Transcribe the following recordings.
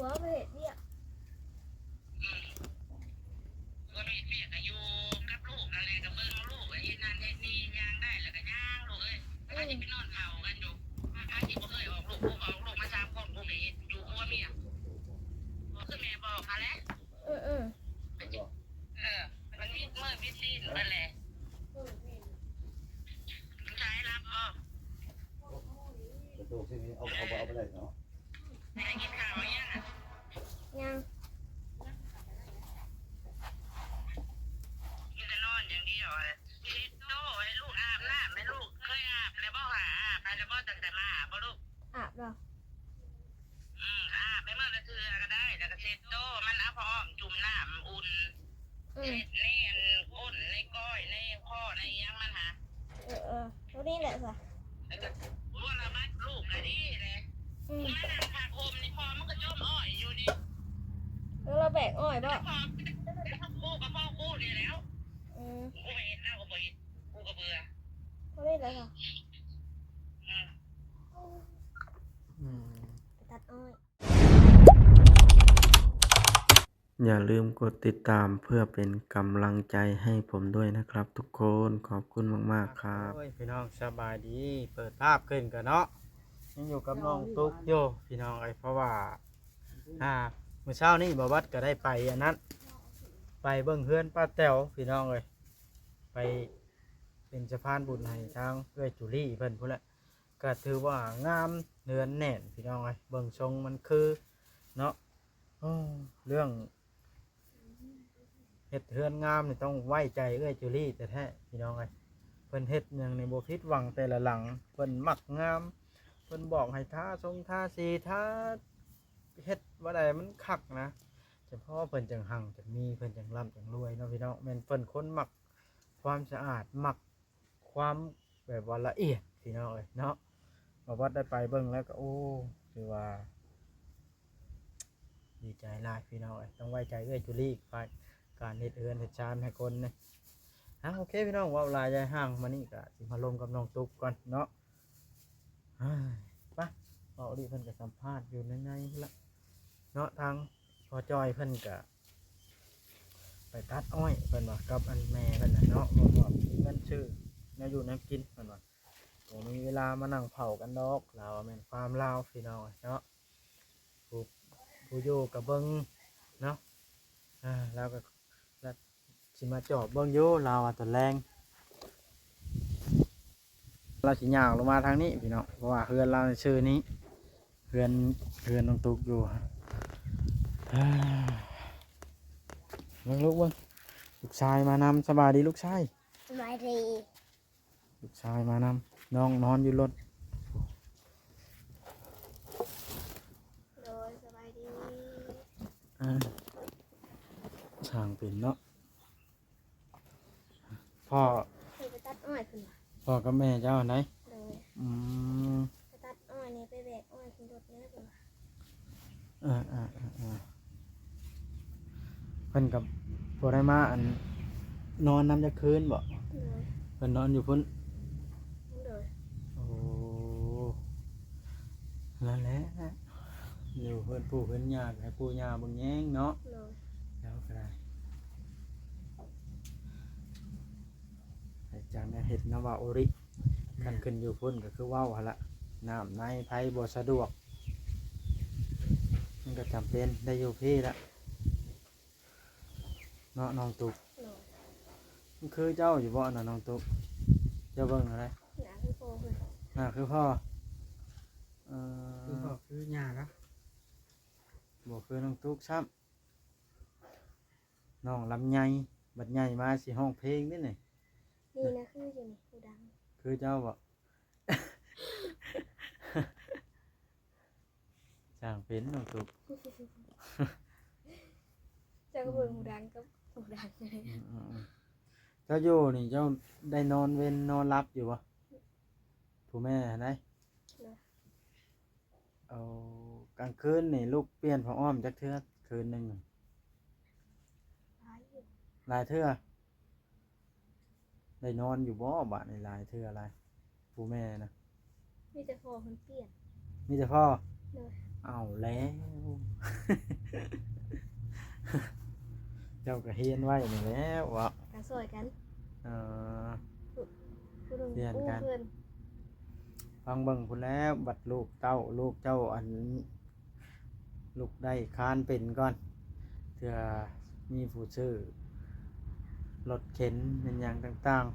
ບໍ່ໄປເຮັດວຽກ. ອືມ ບໍ່ໄປເຮັດວຽກ ກະຢູ່ກັບລູກຫັ້ນແຫຼະ ກະເບິ່ງລູກ ກະເຮັດນັ້ນເຮັດນີ້ ຍ່າງໄດ້ແລ້ວກະຍ່າງ ລູກເອີຍ. ພາຊິໄປນອນເຝົ້າກັນຢູ່ ພາຊິບໍ່ເຄີຍອອກລູກ ລູກອອກລູກມາສາມຄົນ ລູກກະເຮັດຢູ່ຄົວເມຍ ຄືແມ່ບອກຫັ້ນແຫຼະ. ເອີ ເອີ ເອີ ມັນຜິດມື້ຜິດສິນເບິດແຫຼະ. ສາຍລັບບໍ່? ປະຕູຊິນີ້ເອົາ ເອົາ ເອົາໄປໄດ້ເນາະ. ໄດ້ກິນເຂົ້າຍັງ? ຍັງ. ມີແຕ່ນອນຢ່າງດຽວ ເຊັດໂຕໃຫ້ລູກອາບນ້ຳ ໃຫ້ລູກ ເຄີຍອາບແລ້ວບໍ່ຫາ? ອາບໃຫ້ແລ້ວບໍ່? ຕັ້ງແຕ່ມາອາບບໍ່ລູກ? ອາບແລ້ວ. ອືມ ອາບໃຫ້ມື້ລະເທື່ອກະໄດ້ ແລ້ວກະເຊັດໂຕມັນ ເອົາຜ້າອ້ອມຈຸ່ມນ້ຳອຸ່ນ ອືມ ເຊັດແນ່ນກົ້ນ ແນ່ກ້ອຍ ແນ່ຄໍ ແນ່ຫຍັງມັນຫາ. ເອີ ເອີ ໂຕນີ້ແຫຼະຊະ ແລ້ວກະບົວລະບັດລູກກະດີແຫຼະ. ອືມ ມານັ່ງພາກຫົ່ມນີ້ ພໍ່ມຶງກະຈົມອ້ອຍຢູ່ນີ້. ເອີ ລາວແບກອ້ອຍບໍ່? ພໍ່ ແລ້ວພໍ່ ກູກະພໍ່ກູນີ້ແລ້ວ. ອືມ ກູບໍ່ເຮັດ ລາວກະບໍ່ເຮັດ ກູກະເບື່ອ. ໂຕນີ້ແຫຼະຊະ. ອືມ ອືມ ໄປຕັດອ້ອຍ. ຢ່າລືມກົດຕິດຕາມເພື່ອເປັນກຳລັງໃຈໃຫ້ຜົມດ້ວຍນະຄັບທຸກຄົນ. ຂອບຄຸນມາກໆຄັບ. ໂອ້ຍ ພີ່ນ້ອງສະບາຍດີ ເປີດພາບຂຶ້ນກະເນາະ ຍັງຢູ່ກັບນ້ອງຕຸກຢູ່ພີ່ນ້ອງເອີຍ. ເພາະວ່າ ອ່າ ມື້ເຊົ້ານີ້ບ່າວວັດກະໄດ້ໄປອັນນັ້ນ ໄປເບິ່ງເຮືອນປ້າແຕ໋ວພີ່ນ້ອງເອີຍ ໄປເປັນສະພານບຸນໃຫ້ທາງເອື້ອຍຈູລີເພິ່ນພຸ້ນແຫຼະ. ກະຖືວ່າງາມ ເຮືອນແໜ້ນພີ່ນ້ອງເອີຍ ເບິ່ງຊົງມັນຄືເນາະ. ໂອ້ ເລື່ອງເຮັດເຮືອນງາມນີ້ຕ້ອງໄວ້ໃຈເອື້ອຍຈູລີແທ້ໆພີ່ນ້ອງເອີຍ. ເພິ່ນເຮັດຫຍັງນີ້ບໍ່ຜິດຫວັງແຕ່ລະຫຼັງ ເພິ່ນມັກງາມ ເພິ່ນບອກໃຫ້ທາຊົງທາສີ ທາ ເຮັດວ່າໃດມັນຄັກນະ. ສະເພາະເພິ່ນຈັ່ງຮັ່ງຈັ່ງມີ ເພິ່ນຈັ່ງລ່ຳຈັ່ງລວຍເນາະພີ່ນ້ອງ. ແມ່ນເພິ່ນຄົນມັກຄວາມສະອາດ ມັກ ຄວາມແບບວ່າລະອຽດພີ່ນ້ອງເອີຍເນາະ. ບ່າວວັດໄດ້ໄປເບິ່ງແລ້ວກະ ໂອ້ ຖືວ່າດີໃຈຫຼາຍພີ່ນ້ອງເອີຍ. ຕ້ອງໄວ້ໃຈເອື້ອຍຈູລີ ຝ່າຍການເຮັດເຮືອນເຮັດຊານໃຫ້ຄົນນີ້. ອ່າ ໂອເຄພີ່ນ້ອງ ເວົ້າຫຼາຍຢາຍຫ່າງ ມານີ້ກະຊິມາລົມກັບນ້ອງຕຸກກ່ອນເນາະ. ເອີ ໄປ ເວົ້າອີ່ຫຼີ ເພິ່ນກະສຳພາດຢູ່ໃນໆພຸ້ນລະເນາະ. ທາງພໍ່ຈ້ອຍເພິ່ນກະ ໄປຕັດອ້ອຍເພິ່ນວ່າ ກັບອັນແມ່ເພິ່ນນະເນາະ ເພາະວ່າມີເງິນຊື້ແນວຢູ່ແນວກິນເພິ່ນວ່າ ບໍ່ມີເວລາມານັ່ງເຝົ້າກັນດອກ. ລາວວ່າແມ່ນຄວາມລາວພີ່ນ້ອງເນາະ ຜູ້ ຜູ້ຢູ່ກະເບິ່ງເນາະ. ອ່າ ລາວກະ ລາວຊິມາຈອບເບິ່ງຢູ່ ລາວວ່າຕອນແລງ ລາວຊິຍ່າງລົງມາທາງນີ້ພີ່ນ້ອງ ເພາະວ່າເຮືອນລາວຊື່ນີ້ ເຮືອນ ເຮືອນນ້ອງຕຸກຢູ່. ເບິ່ງລູກເບິ່ງ ລູກຊາຍມານຳ. ສະບາຍດີລູກຊາຍ. ສະບາຍດີ. ລູກຊາຍມານຳ ນ້ອງນອນຢູ່ລົດ. ໂດຍ ສະບາຍດີ. ອ່າ ຊ່າງເປັນເນາະ. ພໍ່ ເພິ່ນໄປຕັດອ້ອຍເພິ່ນວ່າ ພໍ່ກັບແມ່ເຈົ້າຫັ້ນໃດ? ໂດຍ. ອືມ ໄປຕັດອ້ອຍນີ້ ໄປແບກອ້ອຍຂຶ້ນລົດແດ່ເພິ່ນວ່າ. ເອີ ເອີ ເອີ ເອີ ເພິ່ນກະບໍ່ໄດ້ມາ ອັນ ນອນນຳຈັກຄືນບໍ? ໂດຍ. ເພິ່ນນອນຢູ່ພຸ້ນ? ໂດຍ. ໂອ້ ນັ້ນແຫຼະ ຢູ່ເຮືອນປູ່ເຮືອນຍ່າ ໃຫ້ປູ່ຍ່າເບິ່ງແຍງເນາະ. ໂດຍ. ແລ້ວກະໄດ້ ໃຫ້ຈັກແນວເຮັດນະວ່າໂອລິ. ແມ່ນ. ຄັນຂຶ້ນຢູ່ພຸ້ນກະຄືເວົ້າຫັ້ນລະ ນ້ຳໃນໄຟບໍ່ສະດວກ ມັນກະຈຳເປັນໄດ້ຢູ່ພີ້ລະເນາະ ນ້ອງຕຸກ. ໂດຍ. ມັນຄືເຈົ້າຢູ່ບໍ່ນະ ນ້ອງຕຸກ? ເຈົ້າເບິ່ງຫັ້ນໃດ ໜ້າຄືພໍ່ເພິ່ນ. ໜ້າຄືພໍ່. ເອີ ຄືພໍ່ຄືຍ່າລະ ບໍ່ຄືນ້ອງຕຸກຊ້ຳ. ນ້ອງລຳໄຍ ບັດໃຫຍ່ມາຊິຮ້ອງເພງເດ້ນີ້. ນີ້ນະ ຄືຢູ່ນີ້ ຜູ້ດັງ. ຄືເຈົ້າບໍ? ຊ່າງເປັນນ້ອງຕຸກ. ເຈົ້າກະເບິ່ງຜູ້ດັງກັບຜູ້ດັງ. ອືມໆໆ ເຈົ້າຢູ່ນີ້ເຈົ້າໄດ້ນອນເວັນນອນຫຼັບຢູ່ບໍ່? ຜູ້ແມ່ຫັ້ນໃດ? ໂດຍ. ເອົາ ກາງຄືນນີ້ລູກປ່ຽນຜ້າອ້ອມຈັກເທື່ອ ຄືນໜຶ່ງ? ຫຼາຍຢູ່. ຫຼາຍເທື່ອ? ໄດ້ນອນຢູ່ບໍ່ບາດນີ້ ຫຼາຍເທື່ອຫຼາຍ ຜູ້ແມ່ນະ? ມີແຕ່ພໍ່ເພິ່ນປ່ຽນ. ມີແຕ່ພໍ່? ໂດຍ. ເອົາແລ້ວ ເຈົ້າກໍຮຽນໄວ້ນີ້ແຫຼະເວາະ ກໍຊ່ວຍກັນ ເອີ ຜູ້ ຜູ້ໜຶ່ງ ຮຽນກັນ ອູ້ເພິ່ນ ຟັງເບິ່ງພຸ້ນແຫຼະ ບັດລູກເຕົ້າ ລູກເຈົ້າ ອັນ ລຸກໄດ້ຄານເປັນກ່ອນ ເທື່ອມີຜູ້ຊື້ລົດເຂັນແມ່ນຫຍັງຕ່າງ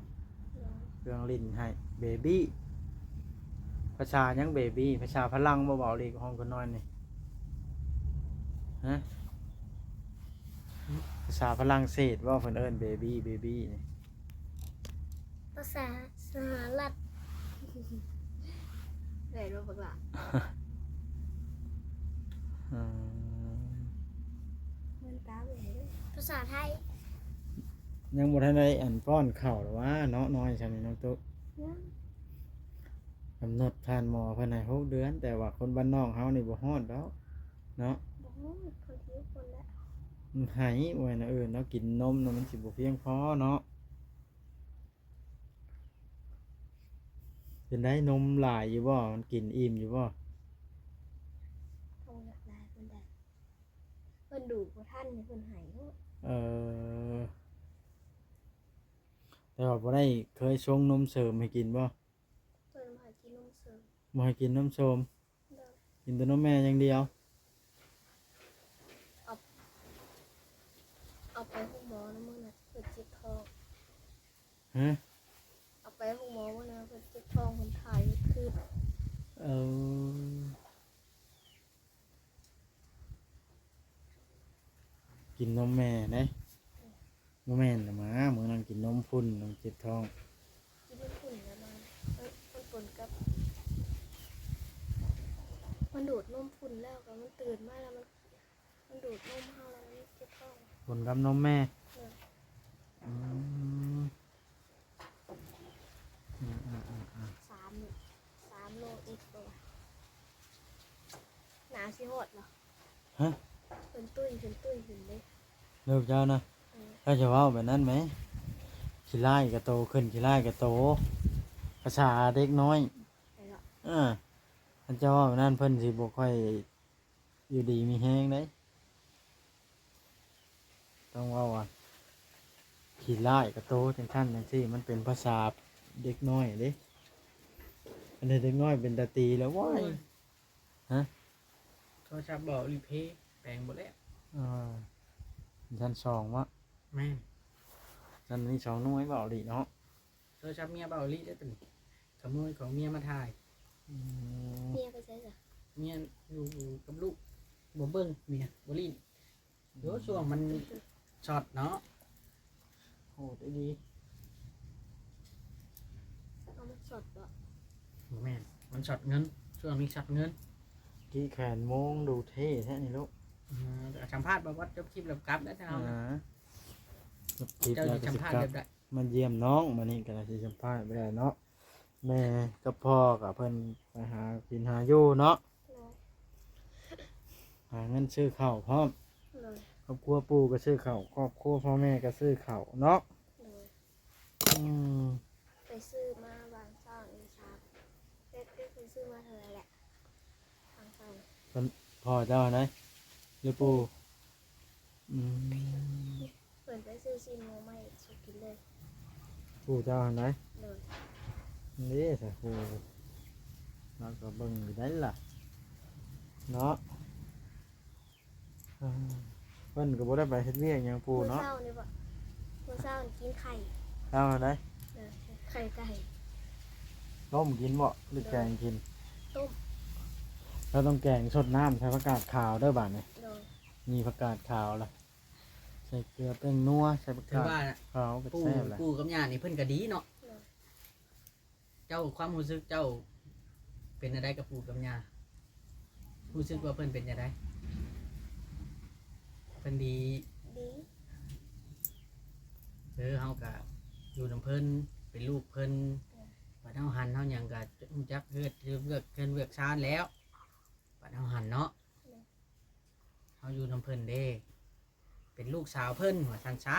ໆ ເຄື່ອງຫຼິ້ນໃຫ້ເບບີ. ພາສາຫຍັງເບບີ? ພາສາຝຣັ່ງບໍ່ເວົ້າອີກ ຫ້ອງຄົນນ້ອຍນີ້ ຮະ? ພາສາຝຣັ່ງເສດບໍ່ ເພິ່ນເອີ້ນເບບີ ເບບີນີ້? ພາສາສະຫະລັດ ແມ່ນບໍ່ບັກຫຼ້າ? ອືມ ເໝືອນຕາເບິ່ງເດີ ພາສາໄທ ຍັງບໍ່ທັນໄດ້ອັນປ້ອນເຂົ້າດອກຫວາເນາະ ນ້ອຍຊ່ຳນີ້ນ້ອງຕຸ. ຍັງ ກຳນົດທ່ານໝໍເພິ່ນໃຫ້ຫົກເດືອນ ແຕ່ວ່າຄົນບ້ານນອກເຮົານີ້ບໍ່ຮອດດອກເນາະ ບໍ່ຮອດ ເພິ່ນຫິວຄົນແລ້ວ ມັນໄຫ້ ບໍ່ແມ່ນແນວອື່ນເນາະ ກິນນົມນະມັນຊິບໍ່ພຽງພໍເນາະ. ເປັນໃດ ນົມຫຼາຍຢູ່ບໍ່? ມັນກິນອີ່ມຢູ່ບໍ່? ບໍ່ຫຼາຍປານໃດ ເພິ່ນດູດບໍ່ທັນ ເພິ່ນໄຫ້ໂລດ. ເອີ ແຕ່ວ່າບໍ່ໄດ້ເຄີຍຊົງນົມເສີມໃຫ້ກິນບໍ່? ເພິ່ນບໍ່ໃຫ້ກິນນົມເສີມ ບໍ່ໃຫ້ກິນນົມໂສມ ໂດຍ ກິນແຕ່ນົມແມ່ຢ່າງດຽວ. ເອົາ ເອົາໄປໂຮງໝໍນຳມື້ນັ້ນ ເພິ່ນເຈັບທ້ອງ. ຮະ? ເອົາໄປໂຮງໝໍມື້ນັ້ນ ເພິ່ນເຈັບທ້ອງ ເພິ່ນຖ່າຍຄືນ. ເອີ ກິນນົມແມ່ເດ້. ບໍ່ແມ່ນລະມາ ມື້ນັ້ນກິນນົມພຸ້ນ ນ້ອງເຈັບທ້ອງ. ກິນນົມພຸ້ນລະມາ ມັນ ມັນປົນກັບ ມັນດູດນົມພຸ້ນແລ້ວກໍມັນຕື່ນມາແລ້ວມັນ ມັນດູດນົມເຮົາແລ້ວມັນເຈັບທ້ອງ. ປົນກັບນົມແມ່. ເອີ ອືມ ອືມ ອືມ ອືມ ສາມ ສາມໂລເອັດບໍ່ວະ ໜ້າຊິຮອດເນາະ. ຮະ? ເພິ່ນຕຸ້ຍ ເພິ່ນຕຸ້ຍຂຶ້ນເດ້ ລູກເຈົ້ານະ. ເອີ ເຈົ້າຈະເວົ້າແບບນັ້ນແມ ຂີ້ລ້າຍກະໂຕຂຶ້ນ ຂີ້ລ້າຍກະໂຕ ພາສາເດັກນ້ອຍ. ເອີ ຄັນເຈົ້າເວົ້າແບບນັ້ນ ເພິ່ນຊິບໍ່ຄ່ອຍຢູ່ດີມີແຮງເດ້. ຕ້ອງເວົ້າວ່າຂີ້ລ້າຍກະໂຕ ຈັ່ງຊັ້ນຈັ່ງຊີ້ ມັນເປັນພາສາເດັກນ້ອຍເດ້. ອັນເດັກນ້ອຍເປັນຕາຕີແລ້ວ ໂອ້ຍ. ຮະ? ໂທລະສັບບໍ່ຣີເພ ແປງບໍ່ແລ້ວ. ອ່າ ຊັ້ນສອງວະ? ແມ່ນ ຊັ້ນນີ້ສອງໜ່ວຍ ເວົ້າອີ່ຫຼີເນາະ. ໂທລະສັບເມຍເວົ້າອີ່ຫຼີເດ້ ຕົວນີ້ ຂະໂມຍຂອງເມຍມາຖ່າຍ. ອືມ ເມຍໄປໃສຊະ? ເມຍຢູ່ກັບລູກ ບໍ່ເບິ່ງເມຍ ບໍ່ຫຼິ້ນ. ໂອ້ ຊ່ວງມັນຊັອດເນາະ. ໂຫດອີ່ຫຼີ. ເອົາມັນຊັອດບໍ່? ບໍ່ແມ່ນ ມັນຊັອດເງິນ ຊ່ວງນີ້ຊັອດເງິນ. ກີ້ແຂນໂມງ ດູເທ່ແທ້ນີ້ລູກ. ເອີ ສຳພາດບໍ່ ວັດ ຈົບຄລິບແລ້ວກັບແລ້ວເຮົາ. ອ່າ ຈົບຄລິບແລ້ວກໍຊິກັບມາຢ້ຽມນ້ອງ. ມື້ນີ້ກໍຊິສຳພາດບໍ່ໄດ້ເນາະ. ແມ່ກັບພໍ່ກໍເພິ່ນໄປຫາກິນຫາຢູ່ເນາະ. ໂດຍ ຫາເງິນຊື້ເຂົ້າພ້ອມ. ໂດຍ ຄອບຄົວປູ່ກໍຊື້ເຂົ້າ ຄອບຄົວພໍ່ແມ່ກໍຊື້ເຂົ້າເນາະ. ໂດຍ ອືມ ໄປຊື້ມາວາງເຊົ້ານີ້ສາມ ເປັກ ເປັກໄປຊື້ມາເທົ່າໃດແຫຼະ ວາງເຊົ້າ. ເພິ່ນ ພໍ່ເຈົ້າໃດ ຫຼືປູ່? ອືມ ເພິ່ນໄປຊື້ຊີ້ນໝູໃໝ່ສູ່ກິນເລີຍ. ປູ່ເຈົ້າຫັ້ນໃດ? ໂດຍ ນີ້ຊະ ໂອ້ ລາວກໍເບິ່ງຢູ່ໃດລະເນາະ. ເອີ ເພິ່ນກໍບໍ່ໄດ້ໄປເຮັດວຽກຫຍັງປູ່ເນາະ. ມື້ເຊົ້ານີ້ບໍ ມື້ເຊົ້າກິນໄຂ່. ເຈົ້າຫັ້ນໃດ? ເອີ ໄຂ່ໄກ່. ຕົ້ມກິນບໍ ຫຼືແກງກິນ? ໂດຍ ຕົ້ມ. ລາວຕ້ອງແກງສົດນ້ຳໃສ່ຜັກກາດຂາວເດີບາດນີ້. ໂດຍ ມີຜັກກາດຂາວລະ ໃສ່ເກືອແປ້ງນົວ ໃສ່ຜັກກາດ ຖືວ່າ ຂາວກໍ ປູ່ ແຊບແຫຼະ. ປູ່ກັບຍ່ານີ້ເພິ່ນກໍດີເນາະ. ໂດຍ ເຈົ້າ ຄວາມຮູ້ສຶກເຈົ້າເປັນແນວໃດກັບປູ່ກັບຍ່າ? ຮູ້ສຶກວ່າເພິ່ນເປັນຈັ່ງໃດ? ເພິ່ນດີ? ດີ. ເອີ ເຮົາກະຢູ່ນຳເພິ່ນ ເປັນລູກເພິ່ນ. ໂດຍ ບັດເຮົາຫັນເຮົາຫຍັງກະຮູ້ຈັກເຮັດວຽກເຮືອນວຽກຊານແລ້ວ ບັດເຮົາຫັນເນາະ. ໂດຍ ເຮົາຢູ່ນຳເພິ່ນເດ້ ເປັນລູກສາວເພິ່ນ ວ່າຊັ້ນຊະ.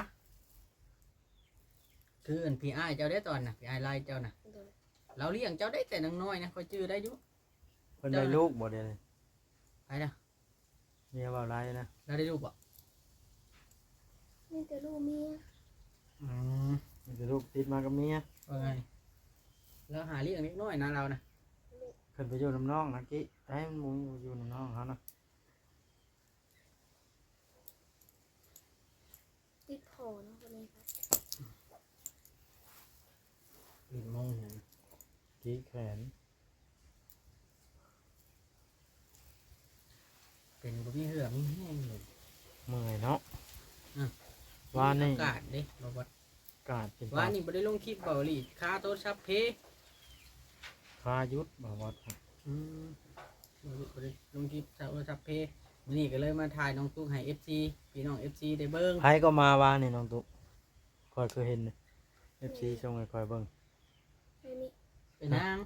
ຄືອັນພີ່ອ້າຍເຈົ້າເດ້ຕອນນະ ພີ່ອ້າຍໄລ່ເຈົ້ານະ. ໂດຍ ລາວລ້ຽງເຈົ້າໄດ້ແຕ່ຍັງນ້ອຍນະ ຂ້ອຍຈື່ໄດ້ຢູ່. ເພິ່ນໄດ້ລູກບໍ່ດຽວນີ້? ໃຜລະ? ເມຍເວົ້າຫຼາຍນະ. ລາວໄດ້ລູກບໍ່? ມີແຕ່ລູກເມຍ. ອືມ ມີແຕ່ລູກຕິດມາກັບເມຍ. ວ່າໄງ? ລາວຫາລ້ຽງເດັກນ້ອຍນະລາວນະ. ເພິ່ນໄປຢູ່ນຳນ້ອງນະ ກີ້ ໄດ້ມັນບໍ່ຢູ່ນຳນ້ອງເຮົານະ. ຕິດພໍເນາະ ບໍ່ໄດ້ ຫຼິ້ນໂມງຫຍັງ ກີ້ແຂນ ເປັນບໍ່ມີເຫື່ອມີແຮງເລີຍ. ເມື່ອຍເນາະ. ອືມ ວານນີ້ອາກາດເດ້ ບໍ່ ອາກາດເປັນ ວານນີ້ບໍ່ໄດ້ລົງຄລິບ ເບົາຫຼີຄາໂທລະສັບເພ ຄາຢຸດ ບໍ່ວ່າ. ອືມ ບໍ່ໄດ້ລົງຄລິບ ໂທລະສັບເພ. ມື້ນີ້ກໍເລີຍມາຖ່າຍນ້ອງຕຸກໃຫ້ເອັຟຊີ ພີ່ນ້ອງເອັຟຊີໄດ້ເບິ່ງ. ໃຜກໍມາວານນີ້ນ້ອງຕຸກ? ຂ້ອຍຄືເຫັນ ເອັຟຊີສົ່ງໃຫ້ຂ້ອຍເບິ່ງ. ເປັນນາງ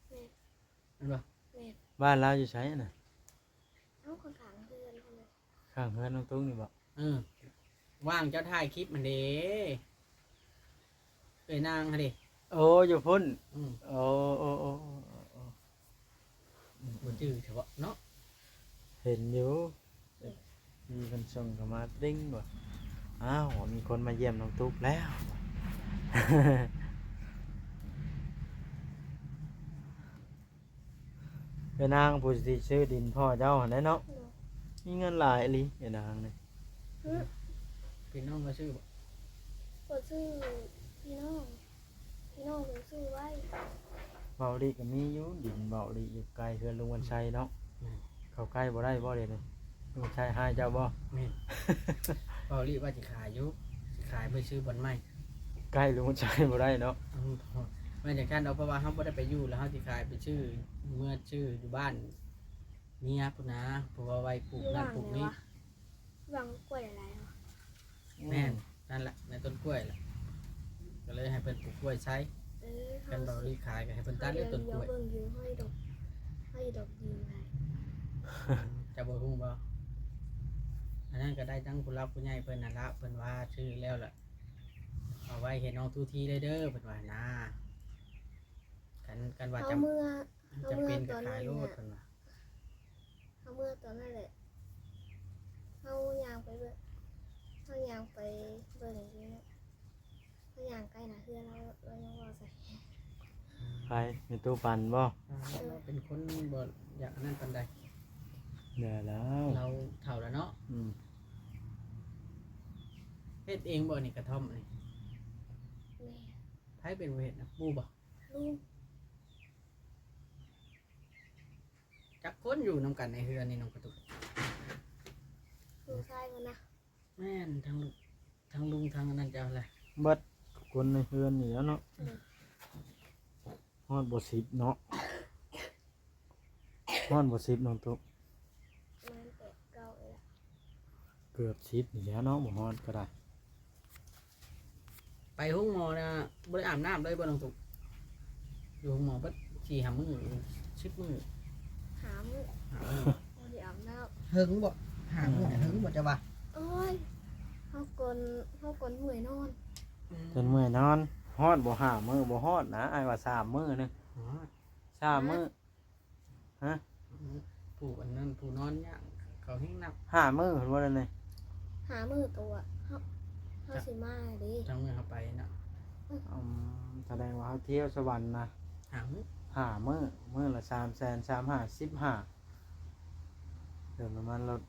ແມ່ນ ແມ່ນບໍ່? ແມ່ນ. ບ້ານລາວຢູ່ໃສນະ? ເອົາ ຂ້າງໆເຮືອນພຸ້ນແຫຼະ. ຂ້າງເຮືອນນ້ອງຕຸກນີ້ບໍ່? ເອີ ວ່າງເຈົ້າຖ່າຍຄລິບຫັ້ນເດ້ ເອີຍນາງຫັ້ນເດ້. ໂອ້ ຢູ່ພຸ້ນ. ອືມ ໂອ້ ໂອ້ ໂອ້ ບໍ່ຈື່ຊະເບາະເນາະ. ເຫັນຢູ່ ມີເພິ່ນສົ່ງເຂົ້າມາຕິ່ງວ່າ ອ້າວ ມີຄົນມາຢ້ຽມນ້ອງຕຸກແລ້ວ. ເອື້ອຍນາງຜູ້ທີ່ຊື້ດິນພໍ່ເຈົ້າຫັ້ນແຫຼະເນາະ. ໂດຍ. ມີເງິນຫຼາຍອີ່ຫຼີເອື້ອຍນາງນີ້. ຫຶ? ພີ່ນ້ອງມາຊື້ບໍ່? ບໍ່ຊື້ ພີ່ນ້ອງ ພີ່ນ້ອງເພິ່ນຊື້ໄວ້. ເບົາຫຼີກໍມີຢູ່ ດິນເບົາຫຼີຢູ່ໃກ້ເຮືອນລຸງວັນໄຊເນາະ. ແມ່ນ. ເຂົ້າໃກ້ບໍ່ໄດ້ບໍ່ດຽວນີ້? ລຸງວັນໄຊຮ້າຍເຈົ້າບໍ່? ແມ່ນ. ເບົາຫຼີວ່າຊິຂາຍຢູ່ ຊິຂາຍໄປຊື້ບ່ອນໃໝ່. ໃກ້ລຸງວັນໄຊບໍ່ໄດ້ເນາະ. ອືມ ແມ່ນຈັ່ງຊັ້ນດອກ ເພາະວ່າເຮົາບໍ່ໄດ້ໄປຢູ່ ແລ້ວເຮົາຊິຂາຍໄປຊື້ ເມືອຊື້ຢູ່ບ້ານເມຍພຸ້ນນາ ເພາະວ່າໄວ້ປູກນັ້ນປູກນີ້. ຫວ່າງກ້ວຍຫຼາຍໆ ແມ່ນ ນັ້ນແຫຼະ ໃນຕົ້ນກ້ວຍແຫຼະ ກໍເລີຍໃຫ້ເພິ່ນປູກກ້ວຍໃສ່. ເອີ ຄັນເບົາຫຼີຂາຍກໍໃຫ້ເພິ່ນຕັດເລີຍຕົ້ນກ້ວຍ. ເຮົາດອກ ເຮົາດອກຍິງໃຫ້. ເຈົ້າບໍ່ຮູ້ບໍ່? ອັນນັ້ນກໍໄດ້ທັງຜູ້ຫຼັກຜູ້ໃຫຍ່ເພິ່ນນັ້ນລະ ເພິ່ນວ່າຊື້ແລ້ວລະ ເອົາໄວ້ໃຫ້ນ້ອງຕູທີເລີຍເດີ ເພິ່ນວ່ານະ. ຄັນ ຄັນວ່າຈຳ ເຮົາເມືອ ຈຳເປັນກໍຂາຍໂລດ ເພິ່ນວ່າ. ເຮົາເມືອຕອນນັ້ນແຫຼະ ເຮົາຍ່າງໄປເບິ່ງ ເຮົາຍ່າງໄປເບິ່ງຢູ່ເນາະ ເຮົາຍ່າງໃກ້ໜ້າເຮືອນລາວ ລາວຍັງເວົ້າໃສ່. ໃຜ? ແມ່ຕູ້ປັນບໍ່? ເອີ ລາວເປັນຄົນບໍ່ຢາກອັນນັ້ນປານໃດ. ແລ້ວ ລາວເຖົ້າແລ້ວເນາະ. ອືມ ເຮັດເອງບໍ່ນີ້ກະທ່ອມນີ້? ແມ່ນ. ໃຜເປັນຜູ້ເຮັດນະ? ປູ່ບໍ່? ລຸງ. ຈັກຄົນຢູ່ນຳກັນໃນເຮືອນນີ້ນ້ອງກະຕຸກ? ລູກຊາຍເພິ່ນນະ. ແມ່ນ ທັງ ທັງລຸງທັງອັນນັ້ນເຈົ້າແຫຼະ ເບິດຄົນໃນເຮືອນນີ້ແຫຼະເນາະ. ອືມ ຮອດບໍ່ສິບເນາະ. ຮອດບໍ່ສິບນ້ອງຕຸກ? ປະມານແປດເກົ້ານີ້ແຫຼະ. ເກືອບສິບນີ້ແຫຼະເນາະ ບໍ່ຮອດກໍໄດ້. ໄປໂຮງໝໍນະ ບໍ່ໄດ້ອາບນ້ຳເລີຍບໍ່ນ້ອງຕຸກ? ຢູ່ໂຮງໝໍເບິດສີ່ຫ້າມື້ ສິບມື້. ຫ້າມື້. ຫ້າມື້. ບໍ່ໄດ້ອາບນ້ຳ. ເຫິງບໍ່? ຫ້າມື້. ອືມ ເຫິງບໍ່ເຈົ້າວ່າ? ໂອ້ຍ ເຮົາກົນ ເຮົາກົນເມື່ອຍນອນ. ອືມ ຈົນເມື່ອຍນອນ. ຮອດບໍ່ຫ້າມື້? ບໍ່ຮອດນະ ອ້າຍວ່າສາມມື້ໜຶ່ງ. ຮອດ. ສາມມື້. ຮະ? ຜູ້ອັນນັ້ນ ຜູ້ນອນຍ່າງເຂົາແຮງນັບ. ຫ້າມື້ພຸ້ນບໍ່ນັ້ນເດ? ຫ້າມື້ຕົວະ ເຮົາ ເຮົາຊິມາເດ້. ທັງມື້ເຮົາໄປເນາະ. ອືມ ອືມ ສະແດງວ່າເຮົາທ່ຽວສະຫວັນນະ ຫ້າມື້ ຫ້າມື້ ມື້ລະສາມແສນ ສາມຫ້າ ສິບຫ້າ ເຕີມນ້ຳມັນລົດ.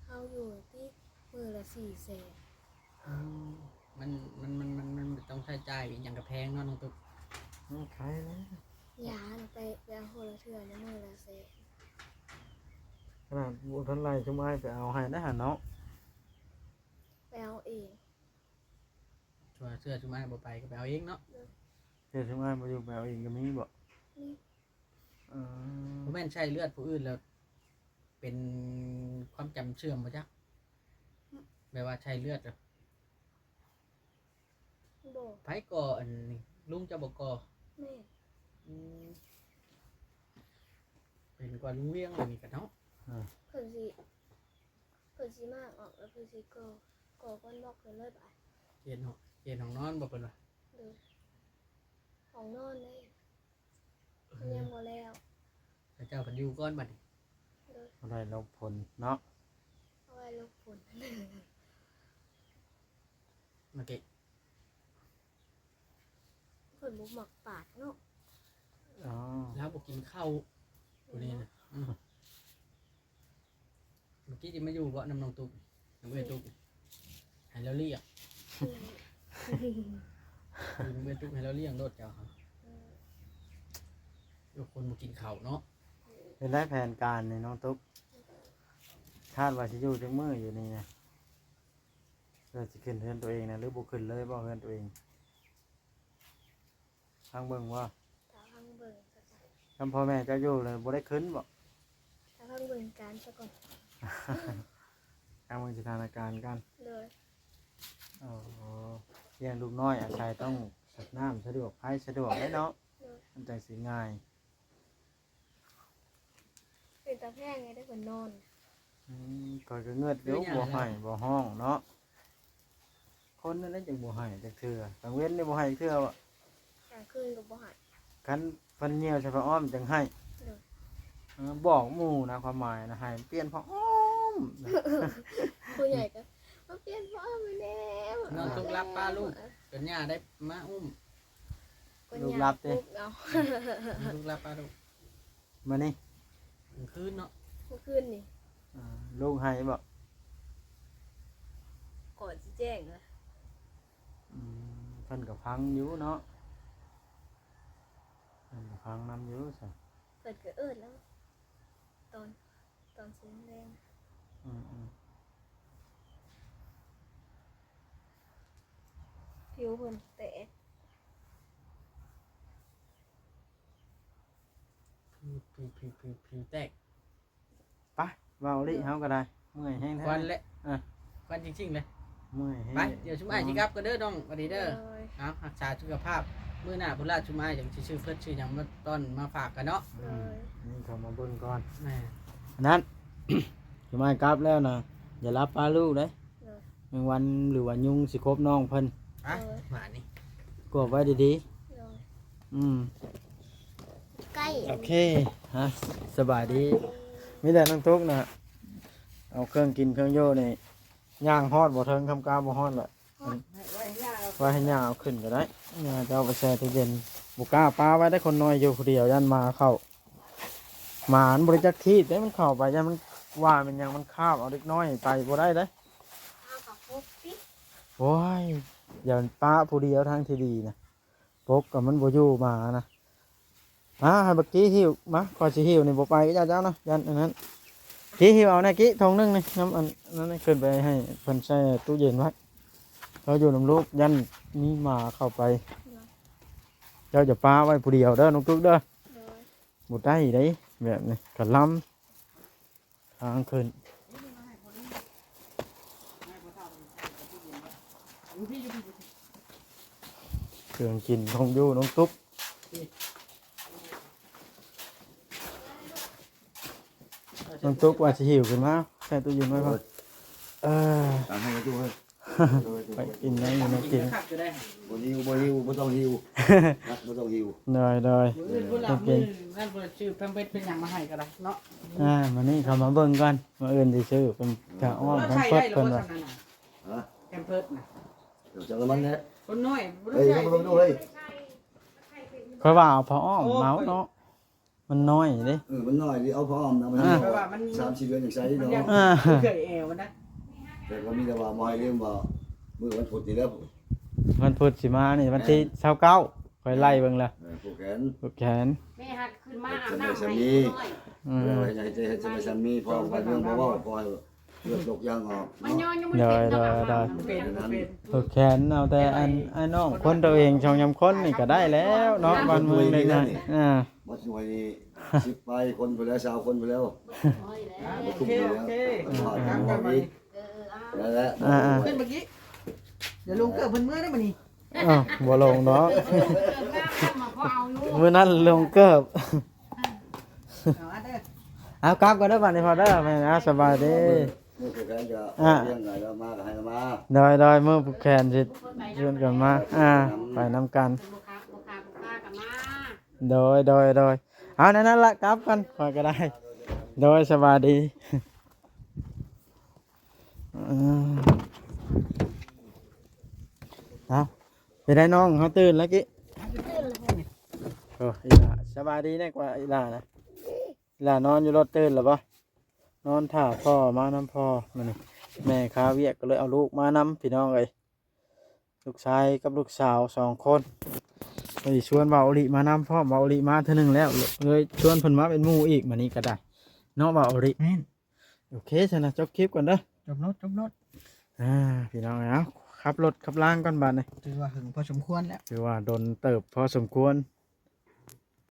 ເຮົາຢູ່ຕິ ມື້ລະສີ່ແສນ. ອືມ ມັນ ມັນ ມັນ ມັນ ມັນຕ້ອງໃຊ້ຈ່າຍອີ່ຫຍັງກະແພງເນາະນ້ອງຕຸກ. ມັນຂາຍແລ້ວ ຢານະ ໄປ ໄປເອົາຄົນລະເທື່ອນະ ມື້ລະແສນ. ຂະໜາດບໍ່ທັນໄລ່ຊຸມອ້າຍໄປເອົາໃຫ້ໄດ້ຫັ້ນເນາະ. ໄປເອົາເອງ. ຖ້າເທື່ອຊຸມອ້າຍບໍ່ໄປກໍໄປເອົາເອງເນາະ. ໂດຍ. ເທື່ອຊຸມອ້າຍບໍ່ຢູ່ໄປເອົາເອງກໍມີບໍ່? ມີ. ອືມ ບໍ່ແມ່ນໃຊ້ເລືອດຜູ້ອື່ນແລ້ວ ເປັນຄວາມຈຳເສື່ອມບໍ່ຈັກ? ແບບວ່າໃຊ້ເລືອດແລ້ວ ບໍ່. ໃຜກໍ່ອັນນີ້? ລຸງເຈົ້າບໍ່ກໍ່? ແມ່ນ. ອືມ ເປັນກວ່າລຸງວຽງອັນນີ້ກະເນາະ. ເອີ ເພິ່ນຊິ ເພິ່ນຊິມາອອກແລ້ວເພິ່ນຊິກໍ່ ກໍ່ກ້ອນບອກເພິ່ນເລີຍບາດ. ເຮັດຫ້ອງ ເຮັດຫ້ອງນອນບໍ່ເພິ່ນວ່າ? ໂດຍ. ຫ້ອງນອນເດ້. ເອີ ຍັງບໍ່ແລ້ວ. ເຂົາເຈົ້າເພິ່ນຢູ່ກ່ອນບັດນີ້. ໂດຍ. ບໍ່ໄດ້ຫຼົບຝົນເນາະ ເອົາໄວ້ຫຼົບຝົນ. ເມື່ອກີ້ ເພິ່ນບໍ່ມັກປາດເນາະ. ອໍ ລາວບໍ່ກິນເຂົ້າ ຜູ້ນີ້ນະ. ອືມ ເມື່ອກີ້ຈະມາຢູ່ບໍ່ນຳນ້ອງຕຸກ ນຳເອື້ອຍຕຸກ ໃຫ້ລາວລ້ຽງ ອືມ ຢູ່ນຳເອື້ອຍຕຸກໃຫ້ລາວລ້ຽງໂລດເຈົ້າ. ເອີ ລູກຄົນບໍ່ກິນເຂົ້າເນາະ. ເຮັດໄດ້ແຜນການນີ້ນ້ອງຕຸກ ຄາດວ່າຊິຢູ່ຈັກມື້ຢູ່ນີ້ນະ ເພື່ອຊິຂຶ້ນເຮືອນຕົວເອງນະ ຫຼືບໍ່ຂຶ້ນເລີຍບໍ່ເຮືອນຕົວເອງ? ຟັງເບິ່ງບໍ່? ຖ້າຟັງເບິ່ງຊະກ່ອນ. ຄັນພໍ່ແມ່ເຈົ້າຢູ່ແລ້ວບໍ່ໄດ້ຂຶ້ນບໍ່? ຖ້າຟັງເບິ່ງການຊະກ່ອນ. ຟັງເບິ່ງສະຖານະການກ່ອນ. ໂດຍ. ອໍ ລ້ຽງລູກນ້ອຍອາໄສຕ້ອງສະ ນ້ຳສະດວກ ໄຟສະດວກເດ້ເນາະ. ໂດຍ. ມັນຈັ່ງຊິງ່າຍ. ເປັນຕາແພງຢູ່ເດ້ເພິ່ນນອນ. ອືມ ຂ້ອຍກໍເງືອດຢູ່ ເປັນຫຍັງ ບໍ່ໄຫ້ບໍ່ຮ້ອງເນາະ. ຄົນນັ້ນແຫຼະຈັ່ງບໍ່ໄຫ້ຈັກເທື່ອ ກາງເວັນນີ້ບໍ່ໄຫ້ເທື່ອບໍ່? ກາງຄືນກໍບໍ່ໄຫ້. ຄັນເພິ່ນຍ່ຽວໃສ່ຜ້າອ້ອມຈັ່ງໄຫ້. ໂດຍ. ເອີ ບອກໝູ່ນະ ຄວາມໝາຍນະ ໃຫ້ປ່ຽນຜ້າອ້ອມ. ຜູ້ໃຫຍ່ກໍມາປ່ຽນຜ້າອ້ອມໃຫ້ແດ່. ນອນຕຸກຫຼັບປະລູກ ຈົນຍ່າໄດ້ມາອຸ້ມ. ກໍ ລູກຫຼັບຕິ? ຍາກປຸກເອົາ. ອືມ ລູກຫຼັບປະລູກ. ມື້ນີ້? ກາງຄືນເນາະ. ເມື່ອຄືນນີ້. ອ່າ ລູກໄຫ້ບໍ່? ກ່ອນຊິແຈ້ງນະ. ອືມ ເພິ່ນກໍຟັງຢູ່ເນາະ ເພິ່ນກໍຟັງນຳຢູ່ຊະ. ເພິ່ນກໍເອີ້ນແລ້ວ ຕອນ ຕອນຊິແລງ. ອືມໆ ຜິວເພິ່ນແຕກ. ຜິວ ຜິວ ຜິວ ຜິວ ຜິວແຕກ. ໄປ ເວົ້າລິ ເອີ ເຮົາກໍໄດ້ ເມື່ອຍແຮງແທ້ ຄວັນແຫຼະ ອ່ະ ຄວັນຈິງໆເລີຍ ເມື່ອຍແຮງ. ໄປ ດຽວຊຸມອ້າຍຊິກັບກັນເດີນ້ອງ ຫວັດດີເດີ. ໂດຍ. ເອົາ ຮັກສາສຸຂະພາບ ມື້ໜ້າພຸ້ນລະ ຊຸມອ້າຍຈັ່ງຊິຊື້ເພິດຊື້ຫຍັງມາຕ້ອນມາຝາກກັນເນາະ. ໂດຍ. ອືມ ນີ້ເຂົ້າມາເບິ່ງກ່ອນ ແມ່ນ ອັນນັ້ນ ຊຸມອ້າຍກັບແລ້ວນະ ຢ່າຫຼັບປະລູກເດ້. ໂດຍ. ແມງວັນຫຼືວ່າຍຸງຊິຄົບນ້ອງເພິ່ນ. ອ່ະ ໂດຍ ມານີ້ ກວດໄວ້ດີໆ. ໂດຍ. ອືມ ໃກ້ ໂອເຄ ຮະ ສະບາຍດີ. ມີແຕ່ນ້ອງຕຸກນະ ເອົາເຄື່ອງກິນເຄື່ອງຢູ່ນີ້ ຍ່າງຮອດບໍ່ເຖິງ ຄຳກ້າບໍ່ຮອດລະ ຮອດ ໄວ້ໃຫ້ຍ່າເອົາຂຶ້ນກໍໄດ້. ຍ່າຈະເອົາໄປແຊ່ຕູ້ເຢັນ ບໍ່ກ້າປະໄວ້ໄດ້ ຄົນນ້ອຍຢູ່ຜູ້ດຽວ ຢ້ານໝາເຂົ້າ. ໝາມັນບໍ່ໄດ້ຈັກທີດເດ້ ມັນເຂົ້າໄປ ຢ້ານມັນວ່າແມ່ນຫຍັງ ມັນຄາບເອົາເດັກນ້ອຍໄປບໍ່ໄດ້ເດ້. ເອົາກັບປົກຕິ. ໂອ້ຍ ຢ່າປະຜູ້ດຽວທາງທີ່ດີນະ ປົກກໍມັນບໍ່ຢູ່ໝານະ. ມາ ໃຫ້ບັກກີ້ຫິ້ວ ມາ ຂ້ອຍຊິຫິ້ວນີ້ ບໍ່ໄປກັບເຈົ້ານະ ຢ້ານອັນນັ້ນ. ກີ້ຫິ້ວເອົາແດ່ ກີ້ ຖົງໜຶ່ງນີ້ ນຳອັນນັ້ນ ຂຶ້ນໄປໃຫ້ເພິ່ນໃສ່ຕູ້ເຢັນໄວ້. ເຮົາຢູ່ນຳລູກ ຢ້ານມີໝາເຂົ້າໄປ. ເຈົ້າຈະປະໄວ້ຜູ້ດຽວເດີ ນ້ອງຕຸກເດີ. ໂດຍ. ບໍ່ໄດ້ເດ້ ແບບນີ້ກະລຳ ທາງຂຶ້ນ ເຄື່ອງກິນຂອງຢູ່ນ້ອງຕຸກ. ນ້ອງຕຸກວ່າຊິຫິ້ວຂຶ້ນມາໃສ່ຕູ້ເຢັນໄວ້ກ່ອນ. ເອີ ຕາມໃຫ້ຕູ້ເອີຍ. ໄປກິນໄດ້ຢູ່ ມາກິນ. ບໍ່ຫິວ ບໍ່ຫິວ ບໍ່ຕ້ອງຫິວ ນະ ບໍ່ຕ້ອງຫິວ. ໂດຍ ໂດຍ. ມື້ອື່ນພຸ້ນລະ ມື້ນັ້ນພຸ້ນລະ ຊື້ແພມເພິດເປັນຫຍັງມາໃຫ້ກໍໄດ້ເນາະ. ອ່າ ມື້ນີ້ເຂົາມາເບິ່ງກ່ອນ ມື້ອື່ນຊິຊື້ເປັນຜ້າອ້ອມ ແພມເພິດເພິ່ນວ່າ. ຮະ? ແພມເພິດນະ ເຈົ້າລະມັນແຫຼະ ຄົນນ້ອຍບໍ່ໄດ້ໃຊ້. ເອີຍ ເອົາມາເບິ່ງດູເຮີ້ຍ. ຂ້ອຍວ່າເອົາຜ້າອ້ອມມາເນາະ. ມັນນ້ອຍເດ້. ເອີ ມັນນ້ອຍເດ້ ເອົາຜ້າອ້ອມນະ ມັນ ອ່າ ນ້ອຍ ເພາະວ່າມັນ ສາມສີ່ເດືອນຈັ່ງໃສ່ເນາະ. ອ່າ ເຄີຍແອວມັນນະ. ແຕ່ກໍມີແຕ່ວ່າບໍ່ໃຫ້ລືມວ່າມື້ວັນພຸດນີ້ແຫຼະ ວັນພຸດຊິມານີ້ ວັນທີ ເອີ ຊາວເກົ້າ ຂ້ອຍໄລ່ເບິ່ງແລ້ວ. ເອີ ຜູກແຂນ ຜູກແຂນ. ແມ່ຫັດຂຶ້ນມາອາບນ້ຳໃຫ້ນ້ອຍ. ອືມ ເອີ ໃຫ້ໃຫ້ໃຫ້ສະບາຍສາມີ ເພາະວ່າເລື່ອງບໍ່ເວົ້າ ຂໍໃຫ້ ເລືອດຕົກຢາງອອກເນາະ. ໂດຍ ໂດຍ ໂດຍ. ຜູກແຂນເອົາແຕ່ອັນ ອ້າຍນ້ອງຄົນໂຕເອງ ສອງສາມຄົນນີ້ກໍໄດ້ແລ້ວເນາະ ບ້ານເມືອງເລັກນ້ອຍ. ອ່າ ໝົດໜ່ວຍນີ້ ສິບປາຍຄົນພຸ້ນແລ້ວ ຊາວຄົນພຸ້ນແລ້ວ. ໂອເຄ ໂອເຄ ນະ ນະ ຂຶ້ນເມື່ອກີ້ ດຽວລົງເກີບເພິ່ນເມືອໄດ້ມື້ນີ້. ອ້າວ ບໍ່ລົງເນາະ ມື້ນັ້ນລົງເກີບ. ເອົາ ກັບກ່ອນເດີ ບາດນີ້ພໍ່ເດີ ແມ່ນ ເອົາ ສະບາຍດີ. ມື້ຄືກັນກໍ ອ່າ ລ້ຽງໃຫ້ລາວມາກໍໃຫ້ລາວມາ. ໂດຍ ໂດຍ ມື້ຜູກແຂນຊິຊວນກັນມາ ອ່າ ໄປນຳກັນ. ໂດຍ ໂດຍ ໂດຍ. ເອົາ ແນວນັ້ນລະ ກັບກ່ອນ ຂ້ອຍກໍໄດ້. ໂດຍ ສະບາຍດີ. ເອີ ເອົ້າ ເປັນໃດນ້ອງ ເຮົາຕື່ນແລ້ວກີ້? ໂອ້ ອີ່ຫຼ້າ ສະບາຍດີແນ່ກວ່າ ອີ່ຫຼ້ານະ. ອີ່ຫຼ້ານອນຢູ່ລົດ ຕື່ນແລ້ວບໍ່? ນອນຖ້າພໍ່ມານຳພໍ່. ມື້ນີ້ແມ່ຄາວຽກ ກໍເລີຍເອົາລູກມານຳ ພີ່ນ້ອງເອີຍ. ລູກຊາຍກັບລູກສາວສອງຄົນ. ເອີຍ ຊວນບ່າວໂອລິມານຳພ້ອມ. ບ່າວໂອລິມາເທື່ອໜຶ່ງແລ້ວ ເລີຍຊວນເພິ່ນມາເປັນໝູ່ອີກ. ມື້ນີ້ກໍໄດ້ເນາະ ບ່າວໂອລິ. ແມ່ນ. ໂອເຄຊັ້ນນະ ຈົບຄລິບກ່ອນເດີ. ຈົບລົດ ຈົບລົດ. ອ່າ ພີ່ນ້ອງເອີຍ ເອົາ ຂັບລົດຂັບລາງກ່ອນບາດນີ້. ຖືວ່າຫຶງພໍສົມຄວນແລ້ວ. ຖືວ່າດົນເຕີບພໍສົມຄວນ.